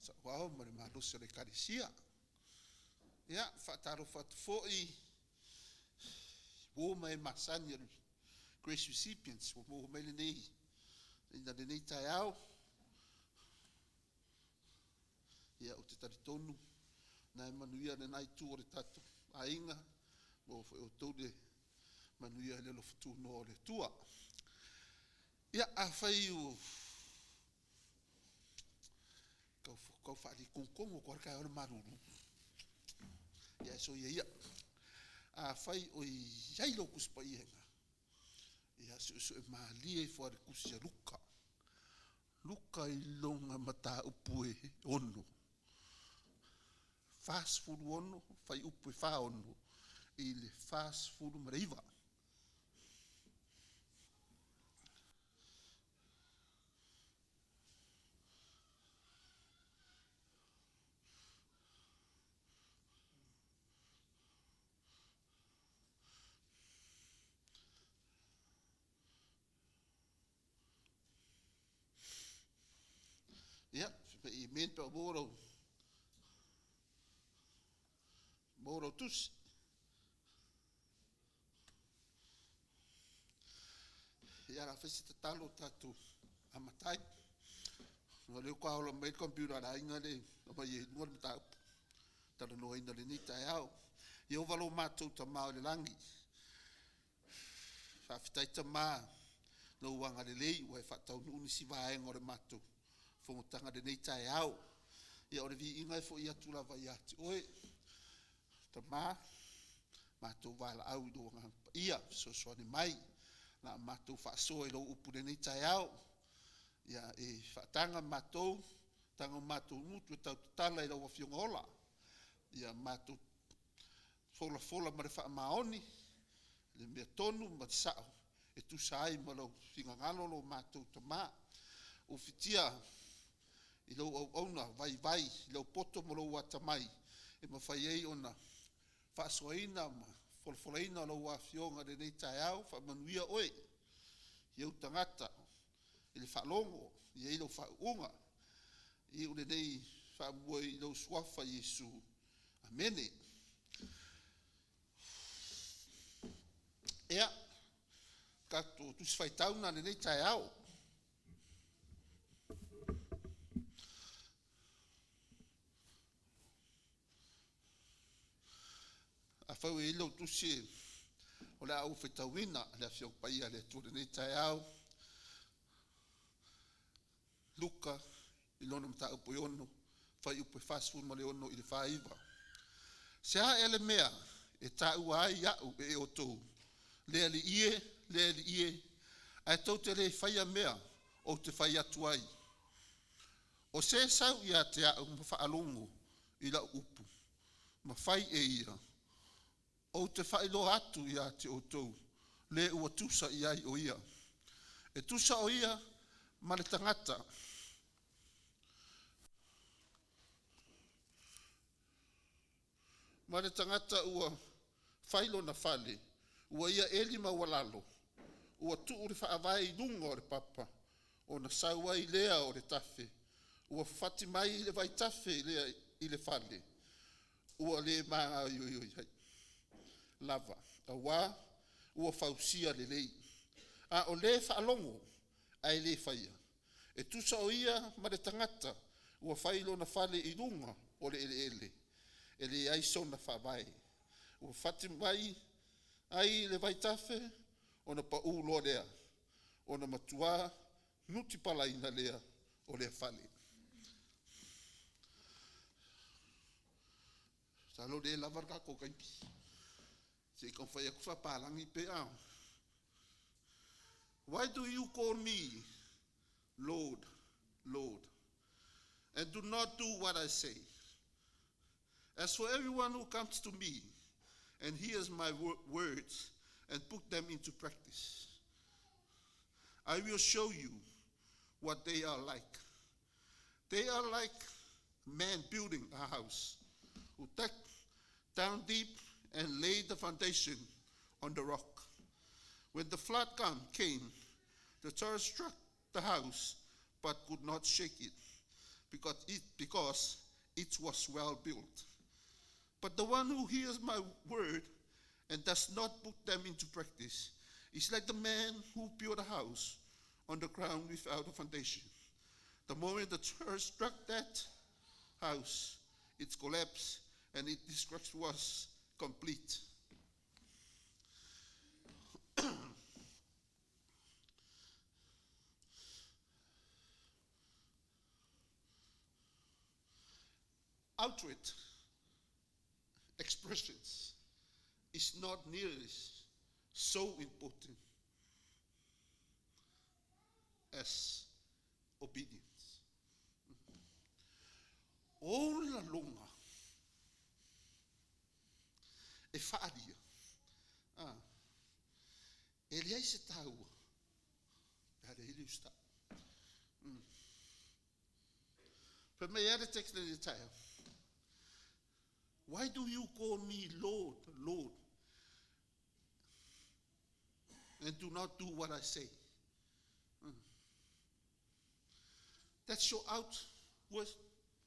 Sauao ma le malosi o le Ekalesia. Ia, faatalofa atu foi i uo ma e masani o le Grace Recipients ua maua mai lenei ina lenei taeao. Ia, ou te talitonu na e manuia lena itu o le tatou aiga, maua foi e outou le manuia i le alofa tunoa o le Atua. Ia, afai ua tau, tau faaletogitogo atu lava le taeao le malulu, ia ae soia ia. Afai o i ai lau Tusi Paia i ina, ia suesue malie ifo lava i le tusi a Luka. Luka i lona mataupu e 6, 46 fuaiupu e 46 i le 49. Ia, fai mai amene pe a ua maua lau tusi. Ia, o le a fai se tatalo tatou amata ai. O lea faatoa ola mai le computer a le aiga lea e aumai ai i luga le mataupu talanoaina i lenei taeao. Ieova lo matou Tama o i le lagi, faafetai Tama lou agalelei ua e faataunuu nisi vaega o le matou fonotaga i lenei taeao. Ia o le viiga e foi atu lava ia te oe, Tama, matou valaau i lou Agaga Paia fesoasoani mai, o le a matou faasoa i lau upu i lenei taeao. Ia e faataga matou, taga o matou gutu e tautatala i lau Afioga ola. Ia matou folafola ma le faamaoni le mea tonu ma le sao e tusa ai ma lou finagalo lo matou Tama. Ufitia i lau auauna vaivai i lou poto ma lou atamai e mafai ai ona faasoaina ma folafolaina lau Afioga i lenei taeao. Faamanuia oe i ou tagata i le faalogo e i ai lau faauuga. Iu lenei faamoe i lou Suafa Iesu. Amene. Ia, tatou Tusi Faitau na i lenei taeao. Afai ua i ai lau tusi, o le a ou faitauina le Afioga Paia a le Atua i lenei taeao. Luka i lona mataupu e 6, fuaiupu e 46 i le 49. Se a ea le mea e taua ai a'u e outou, le Alii e, le Alii e, ae tou te le faia mea ou te fai atu ai? O se sau ia te a'u ma faalogo i la'u upu ma fai e ia, ou te faailoa atu ia te outou le ua tusa i ai o ia. E tusa o ia ma le tagata ua fai lona fale, ua ia eli maualalo, ua tuu le faavae i luga o le papa, ona sau ai lea o le tafe, ua fafati mai le vaitafe lea i le fale, ua le maoioi ai lava, auā ua fausia lelei. A o le faalogo ae le faia, e tusa o ia ma le tagata ua fai lona fale i luga o le eleele, e leai sona faavae. Ua fafati mai ai le vaitafe, ona paū loa lea, ona matua nutipalaina lea o lea fale. Masalo o lea e lava le tatou taimi se i taumafai atu faapalagi pe a. Why do you call me Lord, Lord, and do not do what I say? As for everyone who comes to me and hears my words and put them into practice, I will show you what they are like. They are like a man building a house who dug down deep and laid the foundation on the rock. When the flood came, the torrent struck the house but could not shake it, because it was well built. But the one who hears my word and does not put them into practice is like the man who built a house on the ground without a foundation. The moment the church struck that house, it collapsed and its destruction was complete. Outward expressions is not nearly so important as obedience. O laloga e faalia, e leai se taua pe a leai le usitai. Fai mai a le text lenei taeao. Why do you call me Lord, Lord, and do not do what I say? That's your outward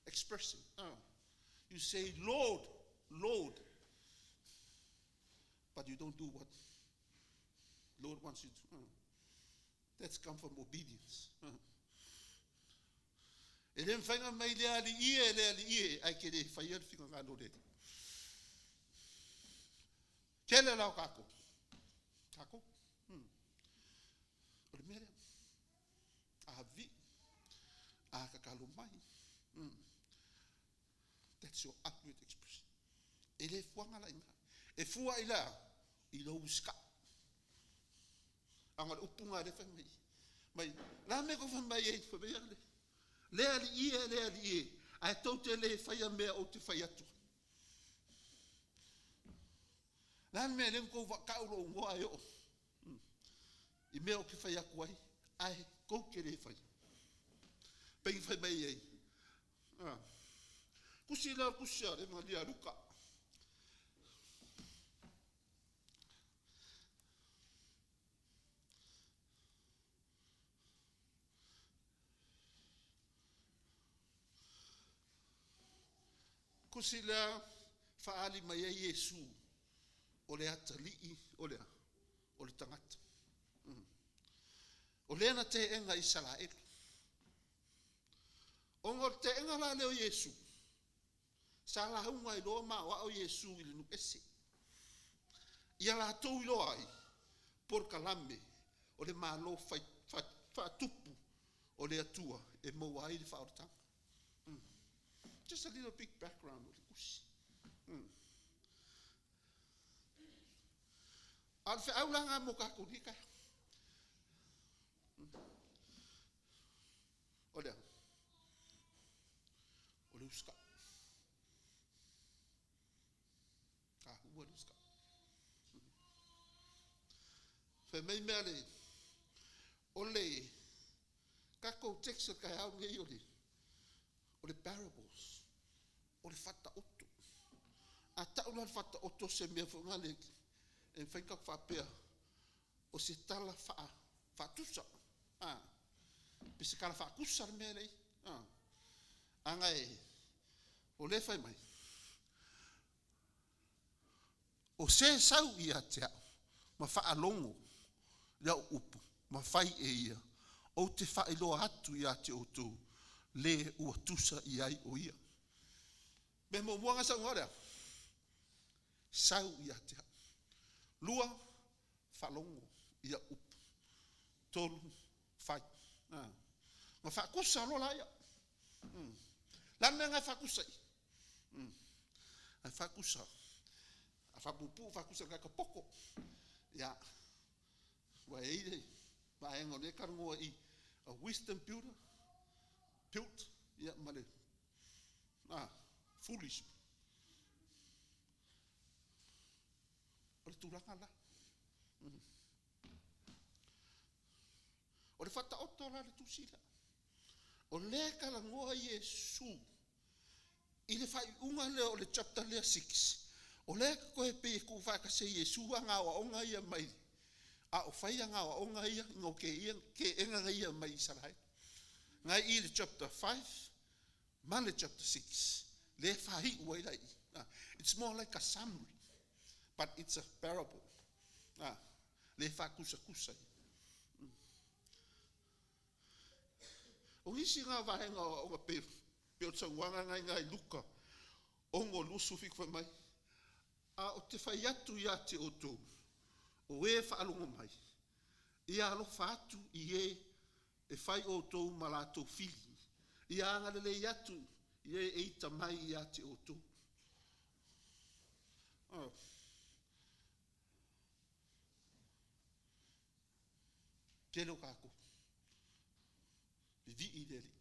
expression. You say, Lord, Lord, but you don't do what Lord wants you to. That's come from obedience. E le mafai ona mai le Alii e, le Alii e, ae ke le faia le finagalo o le Alii. Tele la o kākou. Kākou. O le mea lea. A vi. A kakalo mai. That's your outward expression. E le fuaga la i ina. E fua i le a? I lou usikai. Aga o le upu lena lea e fai mai. Mai, la mea kou fai mai ai, fai mai le, le Alii e, le Alii e, ae tou te le faia mea ou te fai atu ai. Le a le mea lea na tou tau lou igoa e oo i mea ou te fai atu ai, ae tou te le faia. Pei fai mai ai. Tusi lea o le tusi a le Evagelia a Luka. Tusi lea faaali mai ai Iesu o le atalii o le a? O le tagata. O lea na teena e Isaraelu. Ona o le teena la lea o Iesu, sa lauga ai loa ma aoao Iesu i le nuu ese. Ia latou iloa ai polokalame o le Malo faatupu o le Atua e maua ai le faaolataga. Just a little bit background o le tusi. A o le feau la lena mo tatou nei taeao. O le a? O le usitai. Taua le usitai. Fai mai mea le, o le tatou text o le taeao lenei o le parables, o le faataoto. A tau la le faataoto o se mea foi lea e mafai ona tatou faapea o se tala faatusa. Pe se tala faatusa le mea lea. Aga e, o lea fai mai, o se sau ia te au, ma faalogo i au upu, ma fai e ia, ou te faailoa atu ia te outou, le ua tusa i ai o ia. Mea muamua na sau lea. Sau ia te au. Lua, faalogo i au upu. Tolu, fai. Ma faatusa loa la ia. La mea na faatusa i. Ai faatusa. A faapuupuu faatusa i le poto. Ia. Ua e i le vaega o lea talanoa i a wisdom builder, built, ia ma le foolish. O le tulaga la. O le faataoto la le tusi lea. O lea talanoa Iesu i le faaiuga lea o le chapter lea 6. O lea koe pe e tuu faatasi e Iesu a ngā aoaoga ia mai a o fai a ngā aoaoga ia no ke ia ke enga ia mai Israel. Ngai i le chapter 5. ma le chapter 6, lea e faaiu ai la i i. It's more like a summary, but it's a parable. Lea e faatusatusa ai. O nisi na vaega o aoaoga pei o le saunoaga na i ina i Luka 6:27 fai mai, A ou te fai atu ia te outou, o e faalogo mai, ia alofa atu i e e fai outou ma latou fili, ia agalelei atu i e e ita mai ia te outou. Oh. Tele o tatou, vivii i le Alii,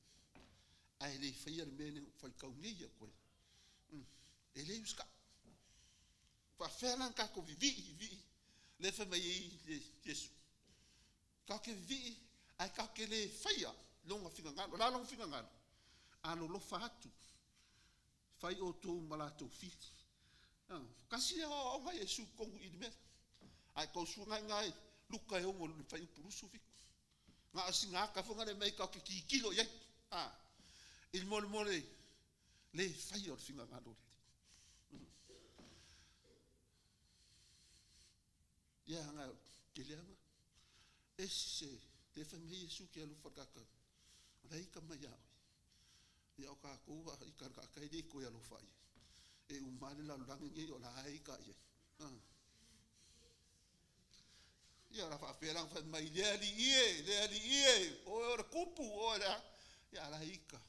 ae le faia le mea lea na ou faitau nei atu ai. E le usitai. Faafefea la ona tatou vivii, vivii, lea fai mai ai Iesu, tatou te vivii ae tatou te le faia lona finagalo. O le a lona finagalo? Alolofa atu, fai outou ma latou fili. Tasi lea aoaoga a Iesu i totonu i i le mea lea. Ae tau sue i ina i Luka e 6 i le fuaiupu 27. Na o sina ata foi lea mea tatou te tilotilo i ai, i le mea o le le faia o le finagalo o le Alii. Ia aga ke leaga, ese le fai mai Iesu ke alofa i le tagata, o la e ita mai ia oe. Ia o tatou a ita i le tagata e le toe alofa i ai. E uma lava le lalolagi lenei o la e ita i ai. Ia o le a faapefea la ona fai mai, le Alii e, le Alii e, oe o le tupu, oe le a. Ia a o la e ita.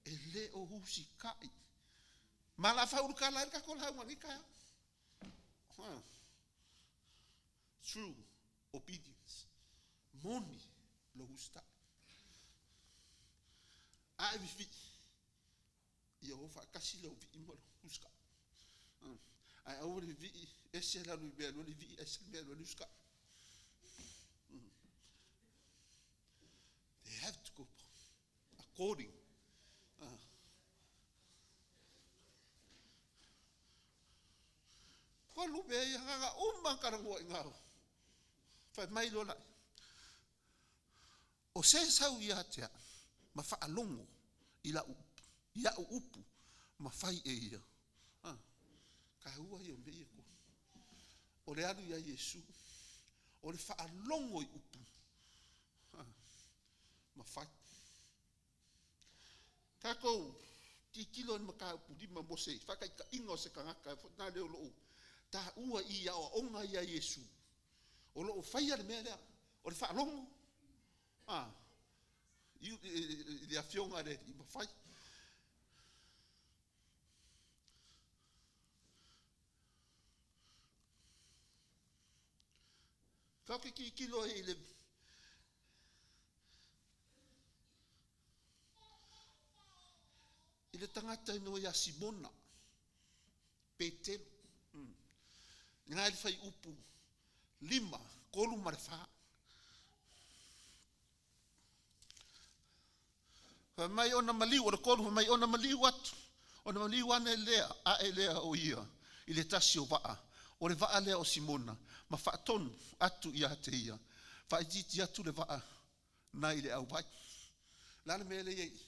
E le o usitai. Ma o le a faaulutala ai le tatou lauga i lenei taeao. True obedience. Moni lou usitai. A e vivii, ia o faatasi lau vivii ma lou usitai. Ae aua le vivii ese le alu i mea alu ai le vivii, ese le mea alu ai le usitai. They have to go according. Tolu mea ia na uma ona talanoa i ina. Fai mai loa la, o se sau ia te au ma faalogo i lau upu, i au upu ma fai e ia. Ah, taua ia o mea ia e. O le alu ia Iesu, o le faalogo i upu ma fai. Tatou tilotilo i le mataupu 5 mo se faataitaiga o se tagata foi na lea o lo o taua i aoaoga ia Iesu. O lo o faia le mea lea, o le faalogo i le afioga i le Alii ma fai. Tatou te tilotilo ai i le tagata igoa ia Simona Petelo. Lena i le fuaiupu 5, 3 ma le 4. Fai mai ona maliu, o le 3, fai mai ona maliu atu, ona maliu ane lea, ae lea o ia, i le tasi o vaa, o le vaa lea o Simona, ma faatonu atu ia te ia, faaitiiti atu le vaa nai le auvai. La le mea lea i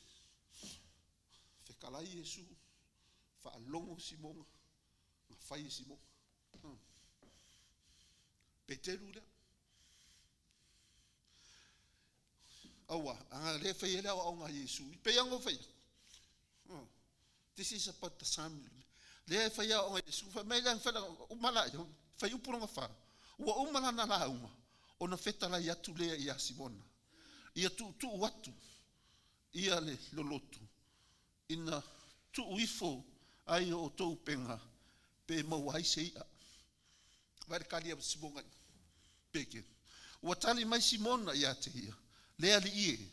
fetalai Iesu, faalogo Simona, na fai e Simona. Petelu lea. Aua, aga le fai ele aoaoga a Iesu. I pei ona fai. This is about the summary. Lea e fai aoaoga a Iesu. Fai mai lea, fai uma la, fai upu longa 4. Ua uma lana lauga, ona fetalai atu lea ia Simona. Ia tuutuu atu ia le lolotu, ina tuu ifo ai o outou upega, pe maua ai se i'a. Vai le tali a Simona i Petelu. Ua tali mai Simona ia te ia, le Alii e,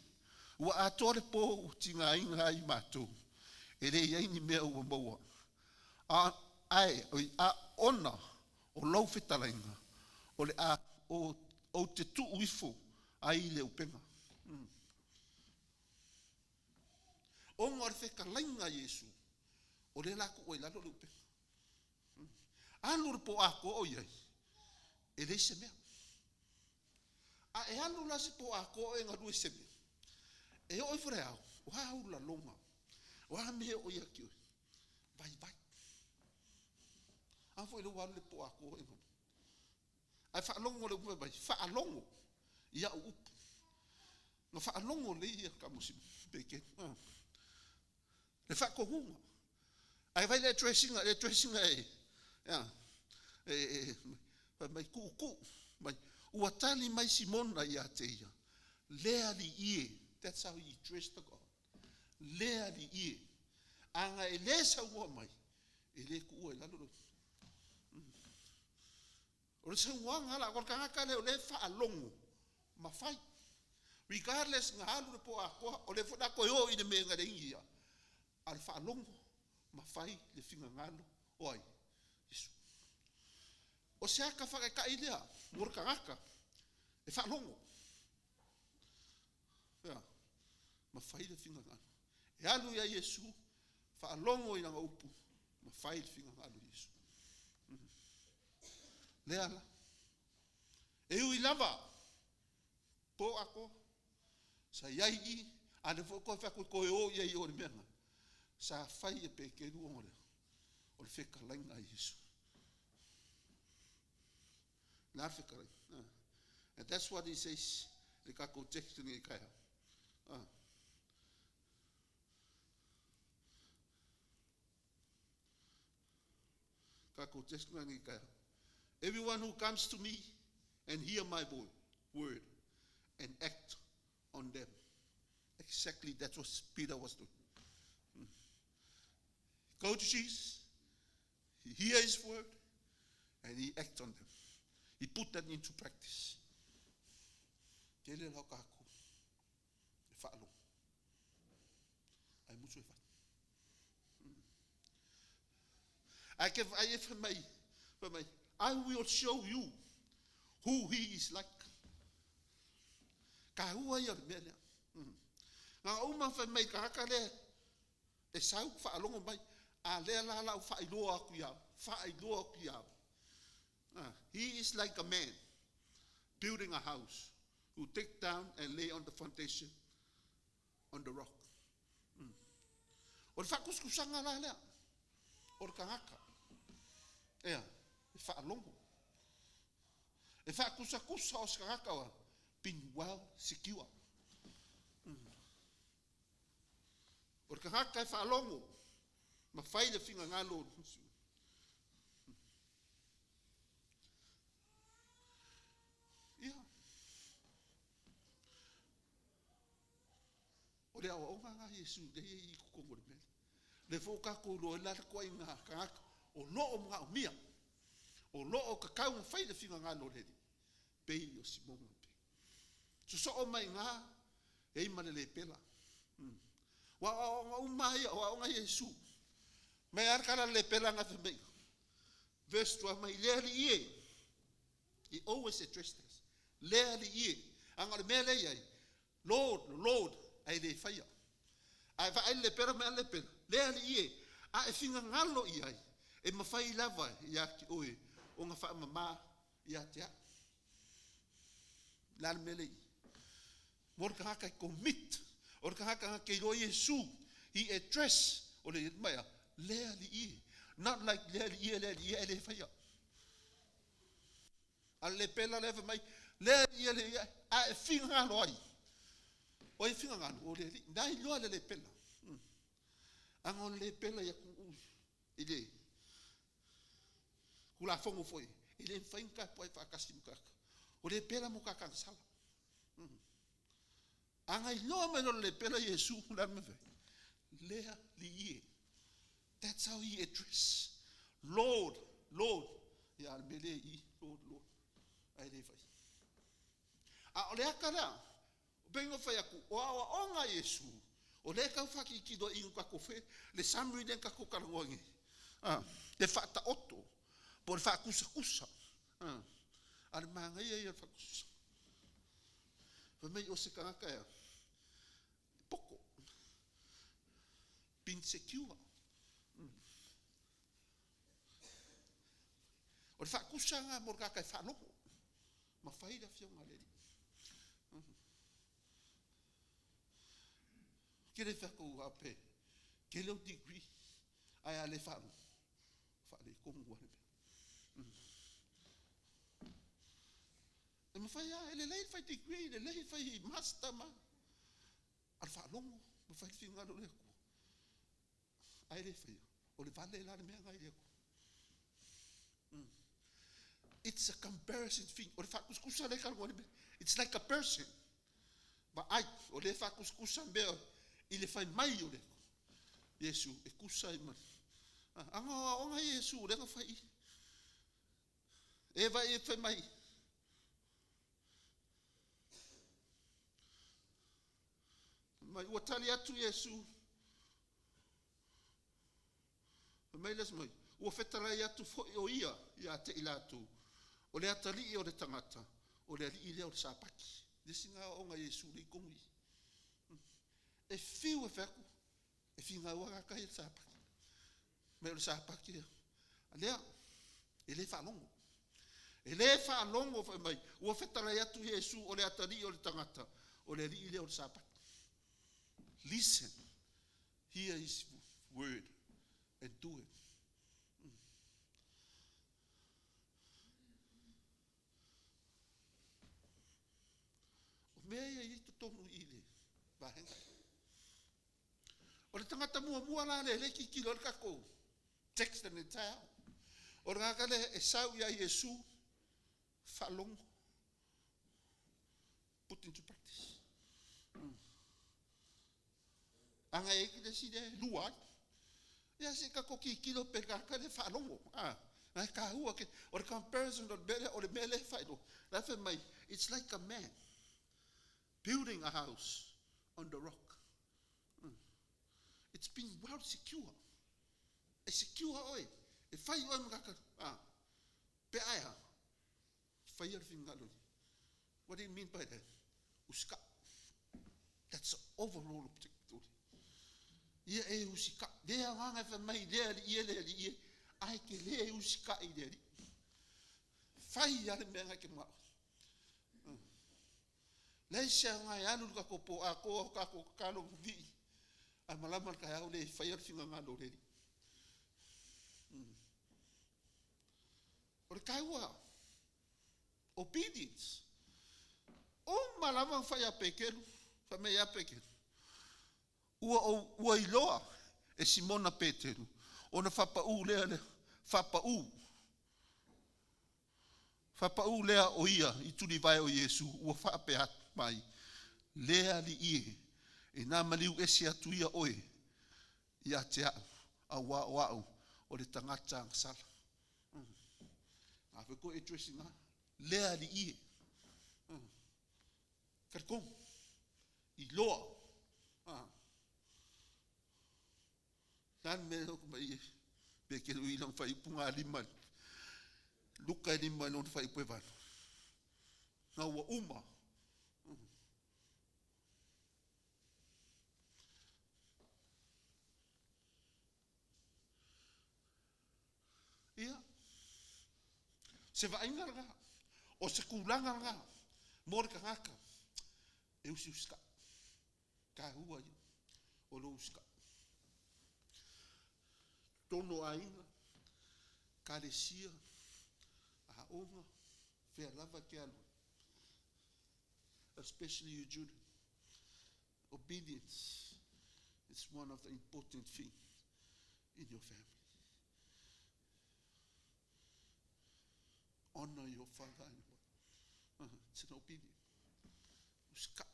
ua atoa le pō ua tigaina ai matou, e le i ai ni mea ua maua. A, ae, oi, a ona o lou fetalaiga, o le a o, ou te tuu ifo ai le upega. Ona o le fetalaiga a Iesu, o lea la tuu ai lalo le upega. Alu le po atoa o i ai, e leai se mea. A e alu la se po atoa o e galue i se mea, e oo ifo le ao, O a ou laloga, o a mea e oo ia te oe, vaivai. A foi lea ua alu le po atoa e Ae faalogo le upu fai mai, faalogo i au upu. Na faalogo lelei ia Kamusi Petelu. Ah. Le faatonuga. Ae vai le address ina, le address ina e, ah, e, e, fai mai tuutuu mai. Ua tali mai Simona ia te ia, le alii e. That's how he addressed the God. Le alii e. Ana e le saunoa mai, e le tuua i lalo le O le saunoaga la, o le tagata lea o lea e faalogo ma fai. Regardless na alu le po atoa, o lea foi la toe o i le mea na leai ni ia, a o le faalogo ma fai le finagalo o ai? Iesu. O se ata faataitai lea mo le tagata e faalogo ia, ma fai le finagalo. E alu ia Iesu, faalogo i lana upu, ma fai le finagalo o Iesu. Lea la. E ui lava, po atoa, sa i ai i, a lea foi toe fai atu toe o i ai i o i le mea lena, sa fai e Peteru ona lea, o le fetalaiga a Iesu. Le a le fetalaiga? And that's what he says, le tatou text lenei taeao. Ah. Tatou text lenei taeao. Everyone who comes to me and hear my word and act on them. Exactly that's what Peter was doing. Go to Jesus, he hear his word, and he act on them. He put that into practice. Tele lau kākou e faalogo. Ae musu e fai. Ae ke vaai e fai mai, fai mai, I will show you who he is like. Kāua ia o le mea lea. Na uma fai mai tagata lea e sau faalogo mai, a lea la lau faailoa atu ia, faailoa atu ia. He is like a man building a house who dig down and lay on the foundation on the rock. O le faatusatusaga la lea, o le tagata, ea, e faalogo. E faatusatusa o se tagata ua been well secure. O le tagata e faalogo ma fai le finagalo o le Ia. O le aoaoga lena a Iesu lea e i totonu o le mea lea. Lea foi ua tatou iloa ai la le ituaiga tagata o lo o manaomia, o lo o tatau ona fai le finagalo o le Alii, pei o Simona pei. Sosoo mai i ina, e i ai ma le lepela. Ua aoaoga uma lava ia, o aoga ia a Iesu. Mai lava le tala a le lepela na fai mai, verse 12 mai, le Alii e, he always addressed us, le Alii e, aga o le mea lea e i ai, Lord, Lord, ae le faia. Ae vaai le lepera mai a le lepera, le Alii e, a e finagalo i ai, e mafai lava ia te oe ona faamama ia te au. Le a le mea lea i i? Mo le tagata e commit, o le tagata na te iloa Iesu, he address, o le mai a, le Alii e. Not like le Alii e, le Alii e, ae le faia. A le lepela lea fai mai, le ia le ia, a e finagalo ai. O ai finagalo? O le alii. Na iloa le lepela. Aga o le lepela ia tuu i le Tulafono foi, e le mafai ona tapuai faatasi ma tagata. O le lepela mo tagata sala. Aga iloa mai loa le lepela Iesu, le a le mea fai? Lea li e. That's how he address. Lord, Lord. Ia, a le mea lea i, Lord, Lord. Ae le fai. A o le ata lea, o pei ona fai atu, o aoaoga a Iesu, o lea e tau faakilikilo i inu tatou fe, le summary lea na tatou talanoa nei. Ah, le faataoto, po o le faatusatusa. Ah, a le manaia ia o le faatusatusa. Fai mai o se tagata ea, poto, been secure. O le faatusa lena mo le tagata e faalogo ma fai le afioga a le Alii. Ke le fai atu pe tele ou degree ae a le faalogo, faaletonu lava le mea. E mafai lava, e lelei le fai degree, lelei le fai master ma, a o le faalogo ma fai le finagalo o le Atua, ae le faia, o le vale la le mea lena i le Atua. It's a comparison thing. O le faatusatusa lea e talanoa ai le mea. It's like a person. Vaai, o lea e faatusatusa mea i le fai mai o le Iesu e tusa ai ma aga o aoaoga ia Iesu o lea na fai i. E vai e fai mai. Mai ua tali atu Iesu. Fai mai le mai, ua fetalai atu foi o ia ia te i latou, o le atalii o le tagata, o le alii lea o le Sapati. Le isi lena aoaoga a Iesu lea i totonu i i. E fiu e fai atu, e finau lava tagata ia i le Sapati. Mai o le Sapati lea. A lea, e le faalogo. E le faalogo fai mai, ua fetalai atu Iesu o le atalii o le tagata, o le alii lea o le Sapati. Listen, hear his word and do it. O mea ia i totonu i le vaega. O le tagata muamua la lea, le tilotilo ai le tatou text lenei taeao. O le tagata lea e sau ia Iesu, faalogo, put into practice. Aga e i le isi lea e lua ai. Ia se tatou tilotilo pe le tagata lea e faalogo. Ah, na e taua ke, o le comparison o le mea lea, o le mea lea e faailoa. La e fai mai, it's like a man building a house on the rock. It's been well secure. E secure oe. E fai oe ma tagata. Ah, pe ae a. Faia le finagalo. What do you mean by that? Usika. That's the overall objective. Ia e usika. Le agaga e fai mai le alii e le alii e. Ae ke le usika i le alii. Fai a le mea ngai ke mao. Leai se aoga e alu le tatou po atoa o tatou tatalo ma vivii ae malama le taeao le faia le finagalo o le Alii. O le taua obedience. Uma lava ona fai ia Peteru, fai mai ia Peteru, ua, ou, ua iloa e Simona Peteru ona faapau lea le faapau faapau lea o ia i tulivae o Iesu ua faapea mai, le Alii e, ina maliu ese atu ia oe ia te au, auā o au o le tagata agasala. A foi ko address ina, le Alii e. Talitonu, iloa. Ah. Le a le mea mai e pe ke ui lona fuaiupu 5, Luka e 5 i lona fuaiupu e 8. Na ua uma. Ia, se vaaiga lena, o se tulaga lena mo le tagata e usiusitaʻi. Taua ia o lou usitai. Totonu o aiga, ekalesia, aoga, fea lava e te alu ai. Especially you children. Obedience is one of the important things in your family. Honor your father and your mother. It's an obedience. Usikai.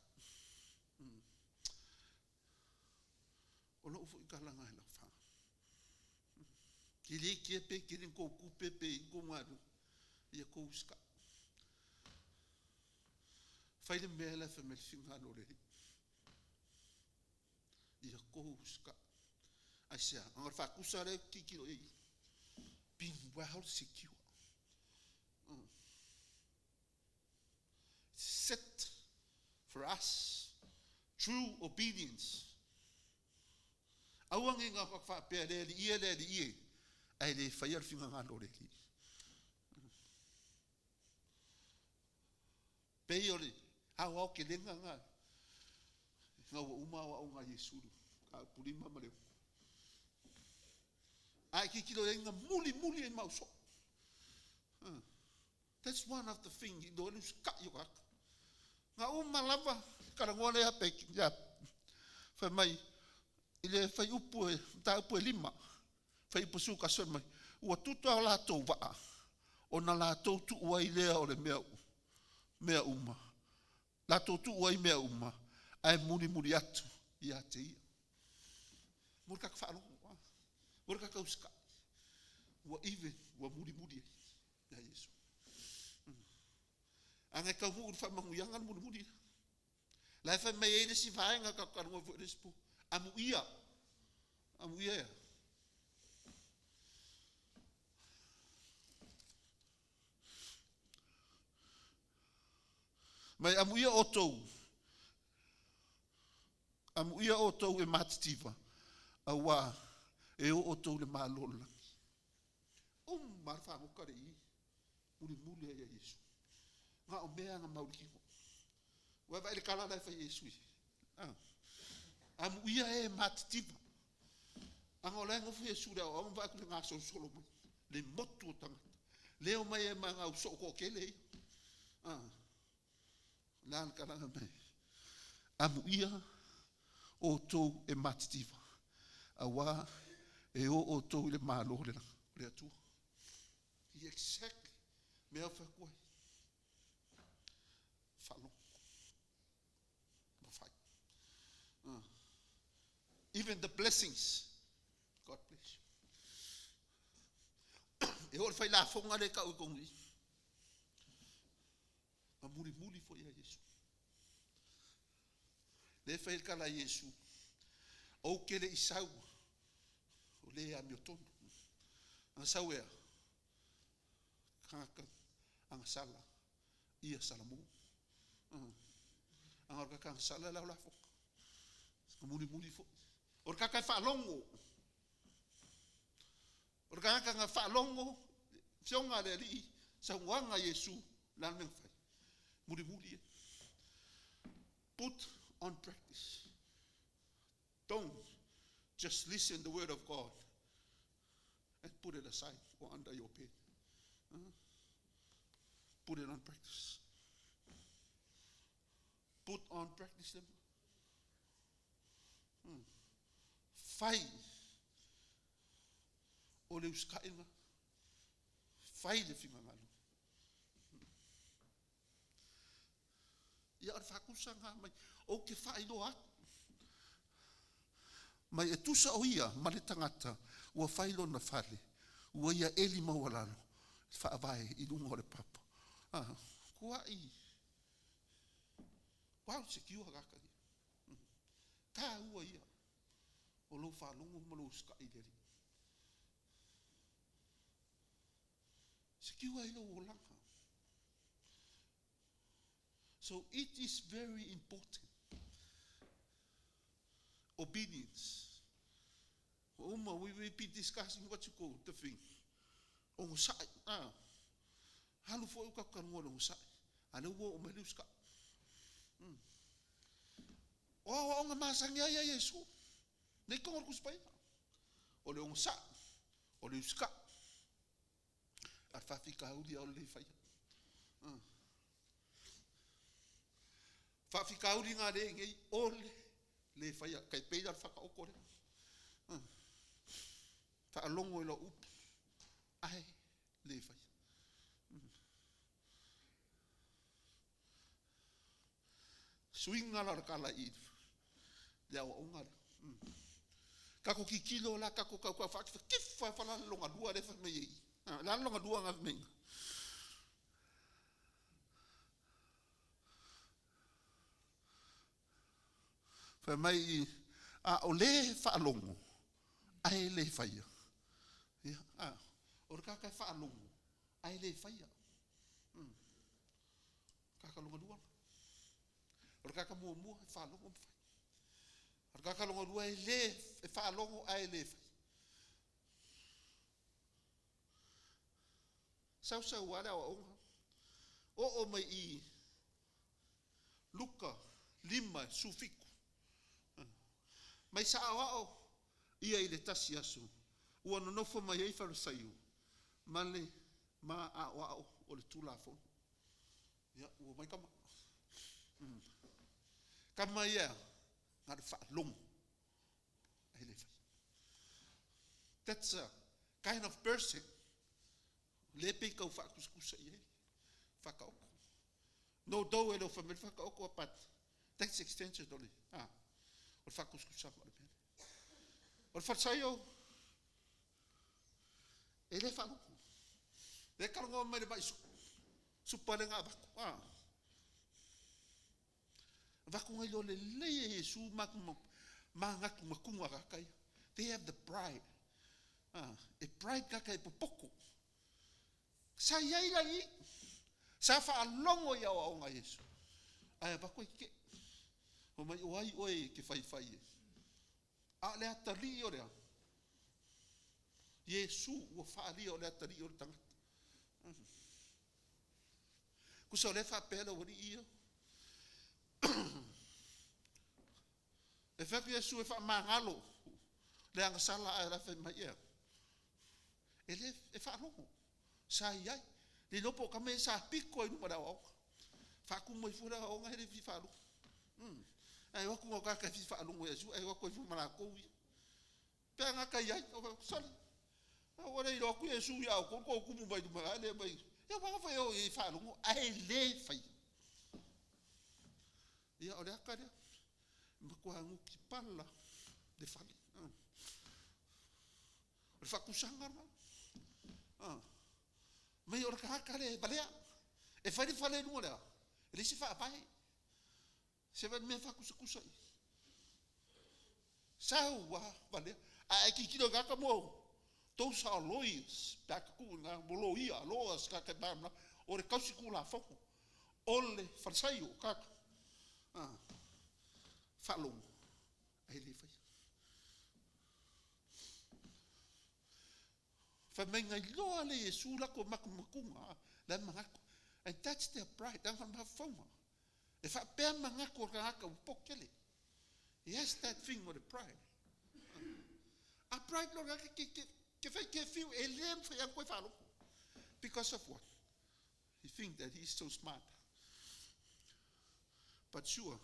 O lou foi tala e lau wha. Ke le kia pe ke le kou kupe pe i kou ngalu. Ia kou usikai. Fai le mea la fai mai le finagalo o le Alii. Ia kou usikai. Aisea, aga o le faatusa lea e tilotilo i ai. Being well secure. Set for us true obedience. Aua ne i faapea le Alii e, le Alii e, ae le faia le finagalo o le Alii. Pei o le aoaotelega lena. Ina ua uma aoaoga a Iesu i le mataupu 5 ma le 6. A e tilotilo i ai na mulimuli ai ma ausoo. That's one of the thing i iloa ai le usitai o tagata. Na uma lava talanoa lea pe ia fai mai i le fuaiupu e mataupu e 5, fuaiupu 11, fai mai, ua tuta o latou vaa, ona latou tuu ai lea o le mea uma, latou tuu ai mea uma, ae mulimuli atu ia te ia. Mo le tagata faalogo, mo le tagata usitai, ua even ua mulimuli ai ia Iesu. A na e taunuu i le faamanuiaga le mulimuli lea. La e fai mai ai le isi vaega tatou talanoa foi i le isi po. Amuia, amuia ea. Mai amuia outou, amuia outou e matitiva, auā e o outou i le Malo o le lagi. Uma le fagota le i, mulimuli ai ia Iesu. Na o mea na mau i le tino. Ua vaai le tala la e fai e Iesu i. Ah. Amuia e matitiva. Aga o la e nofo Iesu i le aoaoga ma vaai atu i le gasolosolo mai. Le motu o tagata. Leo mai e ma ngau soo toatele ia. Ah. La le talaga mai. Amuia outou e matitiva, auā e o outou i le Malo o le lagi, le Atua. Exactly. Mea o fai atu ai. Faalogo. Ma fai. Even the blessings. God bless you. E oo le fai lafoga le tau i tonu i. Na mulimuli foi ia Iesu. Le fai le tala a Iesu. Ou te le i sau, o le amiotonu. Ana sau ea, tagata agasala, ia Salamo. Aga o le tagata agasala le au lafoga. Na mulimuli foi. O le tagata e faalogo. O le tagata na faalogo, fioga a le alii, saunoaga a Iesu, le a le mea na fai. Mulimuli e. Put on practice. Don't just listen the word of God and put it aside or under your bed. Put it on practice. Put on practice them. Fai o le usitaʻiga, fai le finagalo. Ia o le faatusaga mai, ou te faailoa atu. Mai e tusa o ia ma le tagata ua fai lona fale, ua ia eli maualalo, faavae i luga o le papa. Ah, kuai, wow, secure tagata ia. Tāua ia o lou faalogo ma lou usitaʻi i le Alii. Secure ai lou olaga. So it is very important. Obedience. Uma, we will be discussing what you call the thing. Ogosaʻi. Ah. Alu foi o tatou talanoa i le ogosaʻi. A lea ua oo mai le usitaʻi. O aoaoga masani ai ia Iesu. Nei tonu o le Tusi Paia. O le ogosaʻi, o le usitaʻi. A le faafitauli a o le le faia. Faafitauli ngā le nei o le le faia. Tai pei la le whakaoko lea. Faalogo i lau upu, ae le faia. Suiga la o le tala i le aoaoga lea. Tatou tilotilo la tatou tautau faatifatifa fa la le longa lua lea fai mai ai. La le longa lua nga fai mai. Fai mai a o le faalogo ae le faia. Ia, a, o le tagata e faalogo ae le faia. Tagata longa lua. O le tagata muamua e faalogo ma fai. O le tagata longa lua e le e faalogo ae le fai. Sausau lava le aoaoga. Oo mai i Luka 5:17. Mai sa aoao ia i le tasi aso, ua nonofo mai ai Farisaio ma le ma aoao o le Tulafono. Ia, ua mai tama. Tama ia, na o le faalogo, ae le faia. That's a kind of person lea pei tau faatusatusa i ai Fataoto. No though e le o fai mai le Fataoto, but that's extension o le, o le faatusatusaga o le mea lea. O le Farisaio, e le faalogo. Le talanoa mai le mai supa lea na avatu. Avatu nai loa lelei e Iesu manatunatuga a tagata ia. They have the pride. E pride tagata e popoto. Sa i ai la i, sa faalogo i aoaoga a Iesu. Ae avatu ai tetee. Fai mai, o ai oe e te faifai e? A o le atalii o le a? Iesu ua faaalia o le atalii o le tagata. Tusa o lea e faapea le aualii ia. E fai atu Iesu e faamagalo le agasala ae la fai mai ea. E le e faalogo. Sa i ai. Le iloa po o tama ia sa pito ai i luma o le aoaoga. Faatumu ai fua le aoaoga e le fia faalogo. Ae o atu nai tagata e fia faalogo ia Iesu ae o atu ai fua ma latou ia. Pe a gata i ai, sole. Ua le iloa atu Iesu ia outou, tou tumu mai luma ae le mai. Ia ua fai o i faalogo ae le faia. Ia o le ata lea. Matua guti pala le fale. O le faatusaga lena. Mai o le tagata le valea. E fai le fale i luga o le a? E leai se faavae. Se mea faatusatusa i. Sau a valea. A e tilotilo i tagata mo those are lawyers, pe a tatuu i ina, mo loia, lawyers, tagata e malamalama, o le tausi tulafono, o le falesaio o tagata. Faalogo, ae le faia. Fai mai na iloa le Iesu latou matumatuga, la e manatu. And that's their pride, leaga o le mafaufauga. E faapea manatu o le tagata ua poto tele. He has that thing o le pride. A pride lo tagata ke, ke, ke fai ke fiu e le mawhai a koe whaalogo. Because of what? He think that he is so smart. But sure,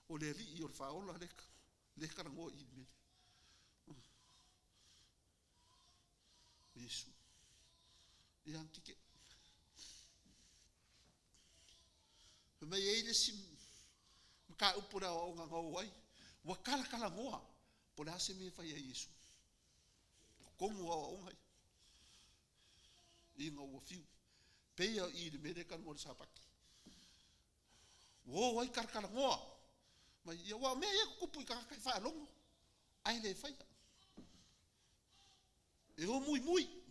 o le alii o le whaola le, le karangoa i le mele. O Iesu. Ia kike. Fai mai e i ai le isi mataupu o le aoaoga na oo ai, ua talatalanoa po o le a se mea e fai ai Iesu. Totonu o aoaoga ia. Ina ua fiu. Pei a i le mea lea e talanoa i le Sapati. Ua o ai talatalanoa mai ia, aua o mea ia e tutupu i tagata e faalogo ae le faia. E o muimui.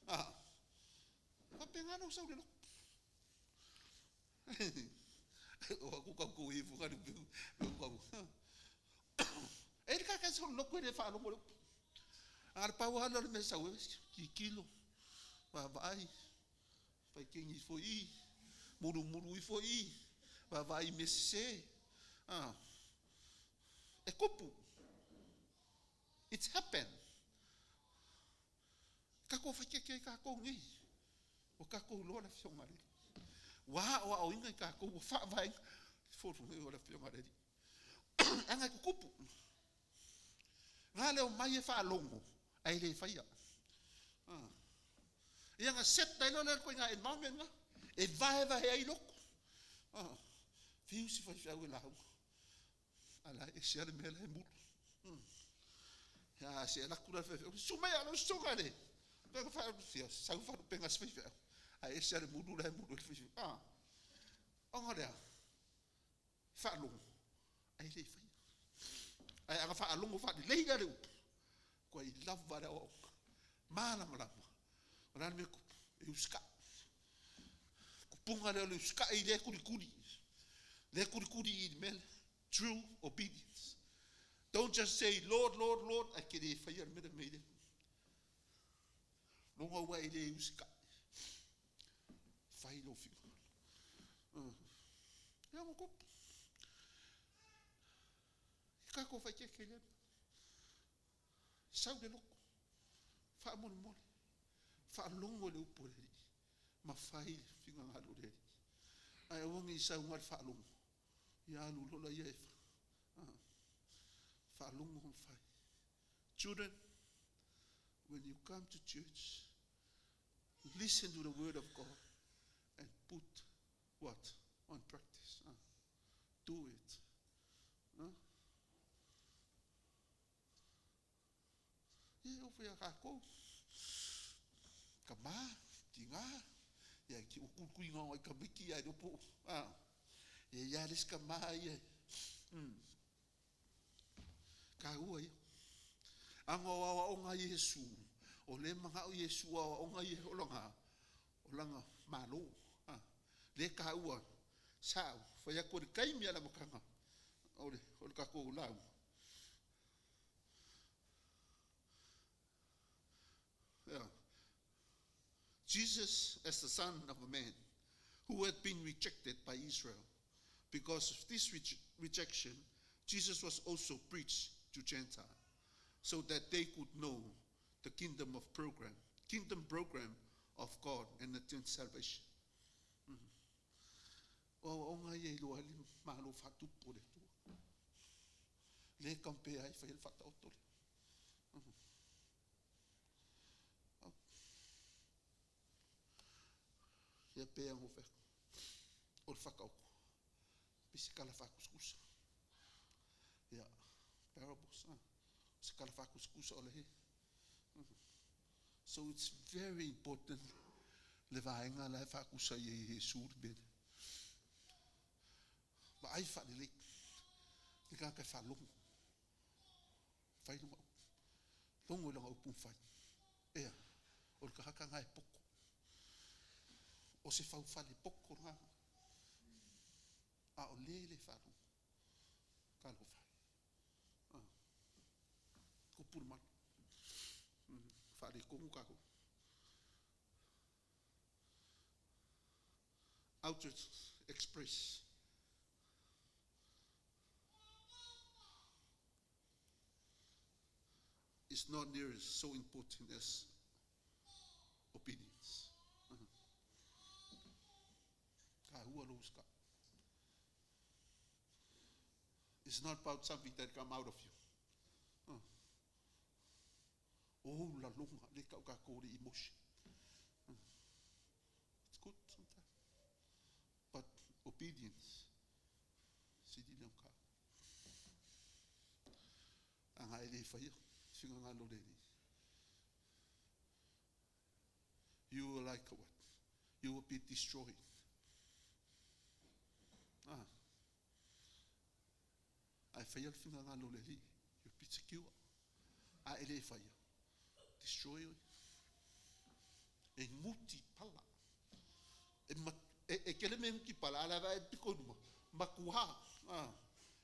Ah. Faapena ona ou sau i le lotu. O aku kau ku ifu ka peu peu kau. E le kaka sau lotu e le faalogo le upu. A le pau lava lea o le mea sau e tilotilo, vaavaai, faikeni ifo i i, mulumulu ifo i i, vaavaai i mea sese. Ah. E kupu. It's happen. Tatou faitete ai tatou nei. Ua tatou iloa le Afioga a le Alii. Ua aoaoina i tatou, ua faavaeina folu o le Afioga a le Alii. Leaga e tutupu. Na le omai e faalogo, ae le faia. Ah. Ia na set ai loa lea ituaiga environment na, e vaevae ai lotu. Ah. Fiu si faifeau e lauga. A la e ese lava le mea la e mulu. Ia, se alu atu la le faifeau, susu mai a lau susuga le pega fa, ia, sau faalupega a si faifeau. Ae ese lava le mulu la e mulu ai le faifeau. Ah, ona o le a? Faalogo, ae le faia. Ae a na faalogo faalelei la le upu, matuai lava le aoaoga, malamalama, o le a le mea e tupu? E usitai. Kupuga lea o le usitai lea e tulituli, lea e tulituli i le mea lea. True obedience. Don't just say, Lord, Lord, Lord, ae te le faia le mea lea mei lea. Loga ua e le usitai. Fai lou finagalo. Ia ua tupu. Kākou faaeteete i lea mea. Sau i le lotu, faamolemole, faalogo i le upu a le Alii, ma fai le finagalo o le Alii. Ae aua ne i sau na o le faalogo, ia alu loa laia e faalogo ma fai. Children, when you come to church, listen to the word of God and put what? On practice. Do it. Huh? Ia, e oo foi ia kākou, tamā, tinā, ia ki ua kuikuiga o ai tamaiti ae le o po o, a, e i ai lava le isi tamā ia, Taua ia. Aga o aoaoga a Iesu, o lea e manao Iesu o aoaoga ia o lana, o lana Malo. A, lea e taua, sa ou fai atu i le taimi lava o le amataga o le, o le tatou lauga. Yeah. Jesus as the Son of a Man who had been rejected by Israel. Because of this rejection, Jesus was also preached to Gentiles so that they could know the kingdom of program, kingdom program of God and attain salvation. O aoaoga ia i iloa ai le Malo faatupu o le Atua. Lea e compare ai fai ai le faataoto lea. Ia pei lava ona ou fai atu, o le faataoto, pei se tala faatusatusa. Ia, parables, o se tala faatusatusa o le So it's very important le vaega la e faatusa i ai e Iesu le mea lea. Vaai faalelei le tagata e faalogo, fai lona upu, logo i lana upu ma fai. Ea, o le tagata lena e poto. O se faufale poto lena, a o le le faalogo. Talofa e. Ah. Tupu le malu. Faaletonu tatou. Outward express. Is not near as so important as obedience. Taua lou usitai. It's not about something that come out of you. O laloga, le tau tatou le emotion. It's good sometimes. But obedience, sili lea ona taua. Ana e le faia finagalo o le Alii. You will like what? You will be destroyed. Ah. Ae faia le finagalo o le Alii, you'll be secure. A e le faia, destroy oe. E guti pala. E, ma, e, e tele mea e guti pala, a la vae piko i luma, matua, ah,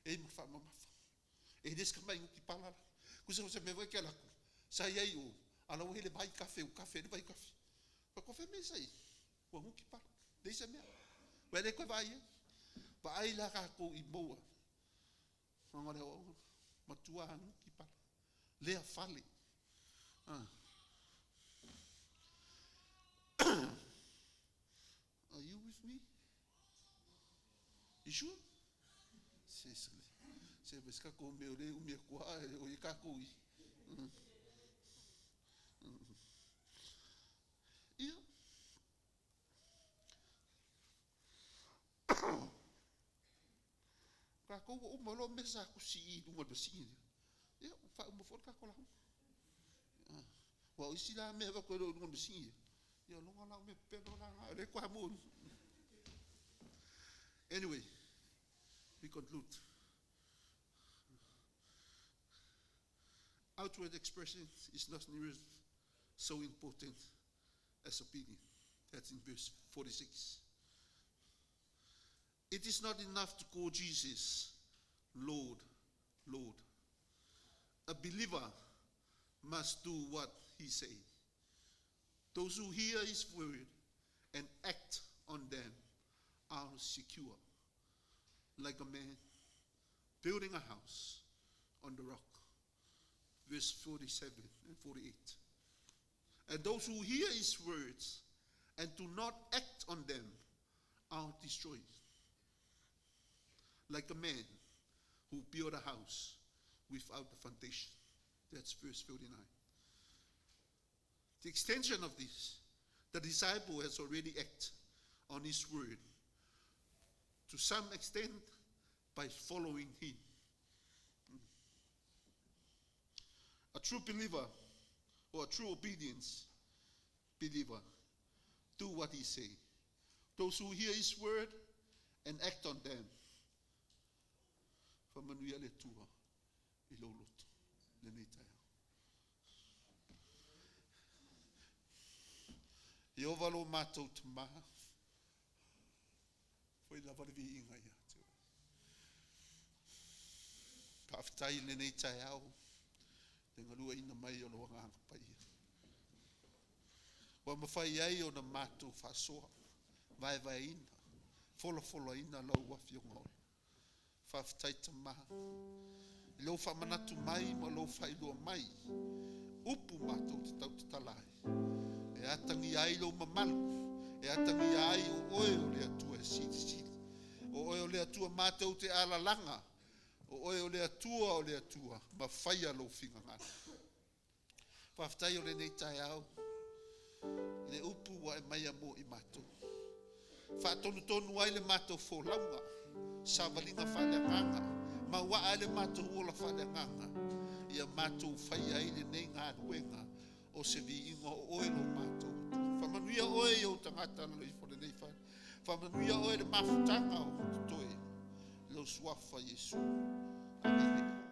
e ma faamamafa. E le se tamai guti pala la. Kusa o se mea foi ke ala atu, sa i ai o, ala ua hele vai kafe, u kafe, le vai kafe. Fa ko fe me sa i, ua guti pala. Leai se mea. Ua le koe vaai ai. Vaai la kākou i moa. Ona o le aoaoga, matua guti pala. Lea fale. Ah. Are you with me? You sure? Se se se se ka ko me o le umi aku a e o i kākou i. Ia. Kākou ua uma loa mea sa tusi i luga o le masini lea. Ia, ua faauma foi le tatou lauga. Aua o isi la mea e avatu e le o i luga o le masini lea, ia o lona la o mea pepelo la na, o lea e toa mua. Anyway, we conclude. Outward expression is not nearly so important as obedience. That's in verse 46. It is not enough to call Jesus Lord, Lord. A believer must do what he says. Those who hear his word and act on them are secure, like a man building a house on the rock. Verse 47 and 48. And those who hear his words and do not act on them are destroyed. Like a man who built a house without a foundation. That's verse 49. The extension of this, the disciple has already acted on his word to some extent by following him. A true believer or a true obedience believer do what he say. Those who hear his word and act on them. Faamanuia le Atua i lou loto lenei taeao. Ieova lo matou Tamā, foi lava le viiga ia te oe. Faafetai i lenei taeao le galueaiina mai o lou Agaga Paia. Ua mafai ai ona matou faasoa, vaevaeina, folafolaina lau Afioga oe. Faafetai Tamā i lou faamanatu mai ma lou faailoa mai upu matou te tautatala ai. E atagia ai lou mamalu, e atagia ai o oe o le Atua e silisili. O oe o le Atua matou te alalaga, o oe o le Atua o le Atua, ma faia lou finagalo. Faafetai o lenei taeao i le upu ua e maia mo i matou. Faatonutonu ai le matou folauga, savaliga faaleagaga, mauaa ai le matou ola faaleagaga, ia matou faia ai lenei galuega o se viiga o oe lo matou Atua. Faamanuia oe i ou tagata aloaia ifo lenei fale. Faamanuia oe le mafutaga o totoe, lou suafa Iesu. Amene.